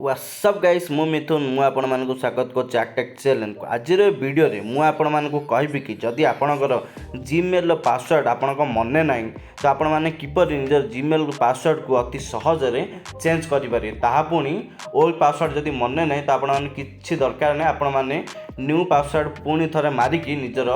WhatsApp guys, ମୁଁ ମିଥୁନ। ମୁଁ ଆପଣମାନଙ୍କୁ ସ୍ୱାଗତ କରୁଛି ଆଟେକ୍ ଚ୍ୟାନେଲକୁ। ଆଜିର ଏ ଭିଡ଼ିଓରେ ମୁଁ ଆପଣମାନଙ୍କୁ କହିବି କି ଯଦି ଆପଣଙ୍କର ଜିମେଲ୍ର ପାସୱାର୍ଡ଼ ଆପଣଙ୍କ ମନେ ନାହିଁ, ତ ଆପଣମାନେ କିପରି ନିଜର ଜିମେଲ୍ ପାସୱାର୍ଡ଼କୁ ଅତି ସହଜରେ ଚେଞ୍ଜ କରିପାରିବେ। ତାହା ପୁଣି ଓଲ୍ଡ ପାସୱାର୍ଡ଼ ଯଦି ମନେ ନାହିଁ, ତ ଆପଣମାନେ କିଛି ଦରକାର ନାହିଁ, ଆପଣମାନେ ନ୍ୟୁ ପାସୱାର୍ଡ଼ ପୁଣି ଥରେ ମାରିକି ନିଜର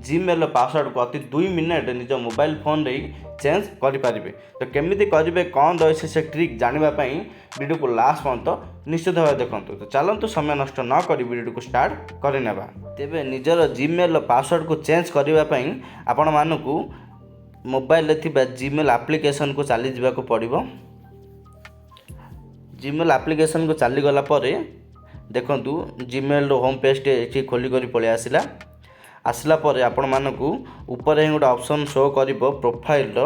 ଜିମେଲ୍ର ପାସୱାର୍ଡ଼କୁ ଅତି 2 ମିନିଟ୍ ନିଜ ମୋବାଇଲ ଫୋନ୍ରେ ହିଁ ଚେଞ୍ଜ କରିପାରିବେ। ତ କେମିତି କରିବେ, କ'ଣ ରହିଛି ସେ ଟ୍ରିକ୍, ଜାଣିବା ପାଇଁ ଭିଡ଼ିଓକୁ ଲାଷ୍ଟ ପର୍ଯ୍ୟନ୍ତ ନିଶ୍ଚିତ ଭାବେ ଦେଖନ୍ତୁ। ତ ଚାଲନ୍ତୁ, ସମୟ ନଷ୍ଟ ନ କରି ଭିଡ଼ିଓଟିକୁ ଷ୍ଟାର୍ଟ କରିନେବା। ତେବେ ନିଜର ଜିମେଲ୍ର ପାସୱାର୍ଡ଼କୁ ଚେଞ୍ଜ କରିବା ପାଇଁ ଆପଣମାନଙ୍କୁ ମୋବାଇଲରେ ଥିବା ଜିମେଲ୍ ଆପ୍ଲିକେସନକୁ ଚାଲିଯିବାକୁ ପଡ଼ିବ। ଜିମେଲ୍ ଆପ୍ଲିକେସନକୁ ଚାଲିଗଲା ପରେ ଦେଖନ୍ତୁ, ଜିମେଲ୍ର ହୋମ୍ ପେଜ୍ଟି ଏଠି ଖୋଲି କରି ପଳେଇ ଆସିଲା। ଆସିଲା ପରେ ଆପଣମାନଙ୍କୁ ଉପରେ ହିଁ ଗୋଟେ ଅପସନ୍ ଶୋ କରିବ ପ୍ରୋଫାଇଲ୍ର।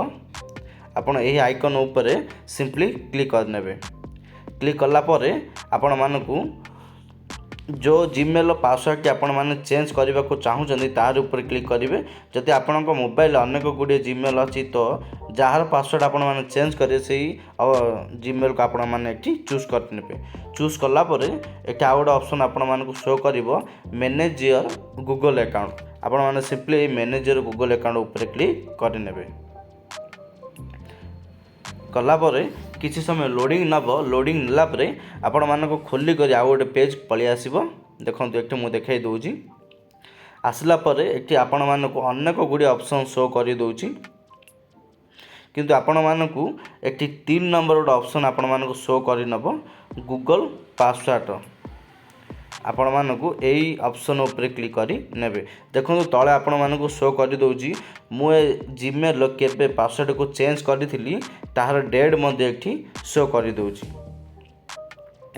ଆପଣ ଏହି ଆଇକନ୍ ଉପରେ ସିମ୍ପଲି କ୍ଲିକ୍ କରିନେବେ। କ୍ଲିକ୍ କଲା ପରେ ଆପଣମାନଙ୍କୁ ଯେଉଁ ଜିମେଲ୍ର ପାସୱାର୍ଡ଼ଟି ଆପଣମାନେ ଚେଞ୍ଜ କରିବାକୁ ଚାହୁଁଛନ୍ତି, ତାହାର ଉପରେ କ୍ଲିକ୍ କରିବେ। ଯଦି ଆପଣଙ୍କ ମୋବାଇଲରେ ଅନେକ ଗୁଡ଼ିଏ ଜିମେଲ୍ ଅଛି, ତ ଯାହାର ପାସୱାର୍ଡ଼ ଆପଣମାନେ ଚେଞ୍ଜ କରିବେ, ସେଇ ଜିମେଲ୍କୁ ଆପଣମାନେ ଏଠି ଚୁଜ୍ କରିନେବେ। ଚୁଜ୍ କଲା ପରେ ଏଠି ଆଉ ଗୋଟେ ଅପସନ୍ ଆପଣମାନଙ୍କୁ ଶୋ କରିବ, ମ୍ୟାନେଜ୍ your Google account. ଆପଣମାନେ ସିମ୍ପଲି ଏଇ ମ୍ୟାନେଜ୍ your Google account ଉପରେ କ୍ଲିକ୍ କରିନେବେ। କଲା ପରେ କିଛି ସମୟ ଲୋଡ଼ିଂ ନେବ। ଲୋଡ଼ିଂ ନେଲା ପରେ ଆପଣମାନଙ୍କୁ ଖୋଲି କରି ଆଉ ଗୋଟେ ପେଜ୍ ପଳେଇ ଆସିବ। ଦେଖନ୍ତୁ, ଏଠି ମୁଁ ଦେଖାଇ ଦେଉଛି। ଆସିଲା ପରେ ଏଠି ଆପଣମାନଙ୍କୁ ଅନେକ ଗୁଡ଼ିଏ ଅପସନ୍ ଶୋ କରିଦେଉଛି, କିନ୍ତୁ ଆପଣମାନଙ୍କୁ ଏଠି 3 ନମ୍ବର ଗୋଟେ ଅପସନ୍ ଆପଣମାନଙ୍କୁ ଶୋ କରିନେବ ଗୁଗଲ୍ ପାସୱାର୍ଡ଼ର। ଆପଣମାନଙ୍କୁ ଏଇ ଅପସନ୍ ଉପରେ କ୍ଲିକ୍ କରି ନେବେ। ଦେଖନ୍ତୁ, ତଳେ ଆପଣମାନଙ୍କୁ ଶୋ କରିଦେଉଛି, ମୁଁ ଏ ଜିମେଲ୍ର କେବେ ପାସୱାର୍ଡ଼କୁ ଚେଞ୍ଜ କରିଥିଲି, ତାହାର ଡେଟ୍ ମଧ୍ୟ ଏଠି ଶୋ କରିଦେଉଛି।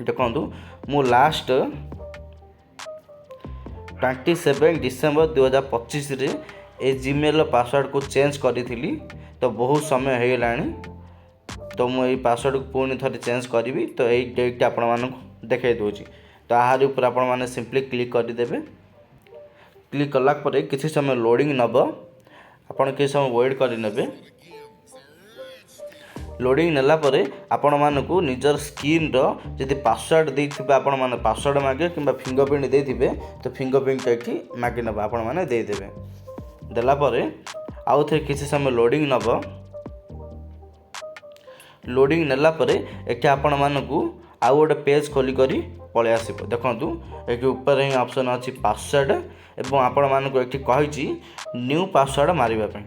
ଦେଖନ୍ତୁ, ମୁଁ ଲାଷ୍ଟ 27 ଡିସେମ୍ବର 2025ରେ ଏ ଜିମେଲ୍ର ପାସୱାର୍ଡ଼କୁ ଚେଞ୍ଜ କରିଥିଲି। ତ ବହୁତ ସମୟ ହେଇଗଲାଣି, ତ ମୁଁ ଏଇ ପାସୱାର୍ଡ଼କୁ ପୁଣି ଥରେ ଚେଞ୍ଜ କରିବି, ତ ଏଇ ଡେଟ୍ଟି ଆପଣମାନଙ୍କୁ ଦେଖାଇ ଦେଉଛି। ତ ଆହାରି ଉପରେ ଆପଣମାନେ ସିମ୍ପଲି କ୍ଲିକ୍ କରିଦେବେ। କ୍ଲିକ୍ କଲା ପରେ କିଛି ସମୟ ଲୋଡ଼ିଂ ନେବ। ଆପଣ କିଛି ସମୟ ୱେଟ୍ କରିନେବେ। ଲୋଡ଼ିଂ ନେଲା ପରେ ଆପଣମାନଙ୍କୁ ନିଜର ସ୍କ୍ରିନ୍ର ଯଦି ପାସୱାର୍ଡ଼ ଦେଇଥିବେ, ଆପଣମାନେ ପାସୱାର୍ଡ଼ ମାଗିବେ, କିମ୍ବା ଫିଙ୍ଗର ପ୍ରିଣ୍ଟ ଦେଇଥିବେ, ତ ଫିଙ୍ଗର ପ୍ରିଣ୍ଟ ଏଠି ମାଗି ନେବ, ଆପଣମାନେ ଦେଇଦେବେ। ଦେଲା ପରେ ଆଉ ଥରେ କିଛି ସମୟ ଲୋଡ଼ିଂ ନେବ। ଲୋଡ଼ିଂ ନେଲା ପରେ ଏଠି ଆପଣମାନଙ୍କୁ ଆଉ ଗୋଟେ ପେଜ୍ ଖୋଲି କରି ପଳେଇ ଆସିବ। ଦେଖନ୍ତୁ, ଏଠି ଉପରେ ହିଁ ଅପସନ୍ ଅଛି ପାସୱାର୍ଡ଼ ଏବଂ ଆପଣମାନଙ୍କୁ ଏଠି କହିଛି ନ୍ୟୁ ପାସୱାର୍ଡ଼ ମାରିବା ପାଇଁ।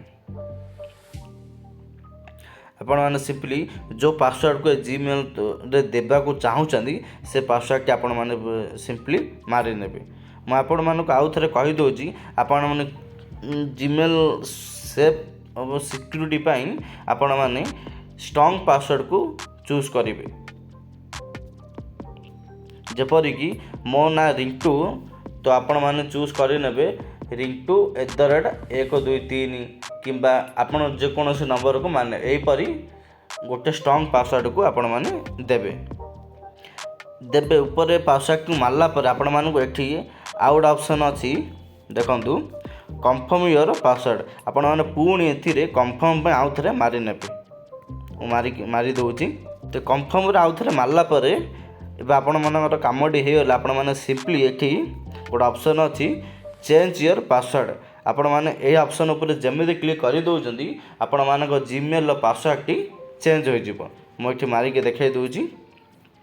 ଆପଣମାନେ ସିମ୍ପଲି ଯେଉଁ ପାସୱାର୍ଡ଼କୁ ଜିମେଲ୍ରେ ଦେବାକୁ ଚାହୁଁଛନ୍ତି, ସେ ପାସୱାର୍ଡ଼ଟି ଆପଣମାନେ ସିମ୍ପଲି ମାରିନେବେ। ମୁଁ ଆପଣମାନଙ୍କୁ ଆଉ ଥରେ କହିଦେଉଛି, ଆପଣମାନେ ଜିମେଲ୍ ସେଫ୍ ସିକ୍ୟୁରିଟି ପାଇଁ ଆପଣମାନେ ଷ୍ଟ୍ରଙ୍ଗ ପାସୱାର୍ଡ଼କୁ ଚୁଜ୍ କରିବେ। ଯେପରିକି ମୋ ନାଁ ରିଣ୍ଟୁ, ତ ଆପଣମାନେ ଚୁଜ୍ କରିନେବେ ରିଣ୍ଟୁ @123 କିମ୍ବା ଆପଣ ଯେକୌଣସି ନମ୍ବରକୁ, ମାନେ ଏହିପରି ଗୋଟେ ଷ୍ଟ୍ରଙ୍ଗ ପାସୱାର୍ଡ଼କୁ ଆପଣମାନେ ଦେବେ ଦେବେ ଉପରେ ପାସୱାର୍ଡ଼କୁ ମାରିଲା ପରେ ଆପଣମାନଙ୍କୁ ଏଠି ଆଉ ଗୋଟେ ଅପସନ୍ ଅଛି, ଦେଖନ୍ତୁ, କନଫର୍ମ your password. ଆପଣମାନେ ପୁଣି ଏଥିରେ କନଫର୍ମ ପାଇଁ ଆଉ ଥରେ ମାରିନେବେ। ମୁଁ ମାରିକି ମାରି ଦେଉଛି। ତ କନଫର୍ମରେ ଆଉ ଥରେ ମାରିଲା ପରେ ଏବେ ଆପଣମାନଙ୍କର କାମଟି ହେଇଗଲା। ଆପଣମାନେ ସିମ୍ପଲି ଏଠି ଗୋଟେ ଅପସନ୍ ଅଛି ଚେଞ୍ଜ your password. ଆପଣମାନେ ଏହି ଅପସନ୍ ଉପରେ ଯେମିତି କ୍ଲିକ୍ କରିଦେଉଛନ୍ତି, ଆପଣମାନଙ୍କ ଜିମେଲ୍ର ପାସୱାର୍ଡ଼ଟି ଚେଞ୍ଜ ହୋଇଯିବ। ମୁଁ ଏଠି ମାରିକି ଦେଖାଇ ଦେଉଛି।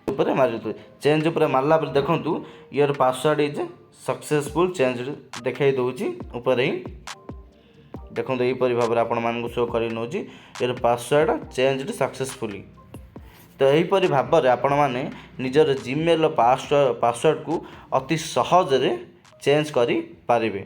ଉପରେ ମାରି ଦେଉଛି। ଚେଞ୍ଜ ଉପରେ ମାରିଲା ପରେ ଦେଖନ୍ତୁ, "Your password is successful change" ଦେଖାଇ ଦେଉଛି ଉପରେ ହିଁ। ଦେଖନ୍ତୁ, ଏହିପରି ଭାବରେ ଆପଣମାନଙ୍କୁ ଶୋ କରି ନେଉଛି, "Your password change successfully"। ତ ଏହିପରି ଭାବରେ ଆପଣମାନେ ନିଜର ଜିମେଲ୍ର ପାସୱାର୍ଡ଼କୁ ଅତି ସହଜରେ ଚେଞ୍ଜ କରିପାରିବେ।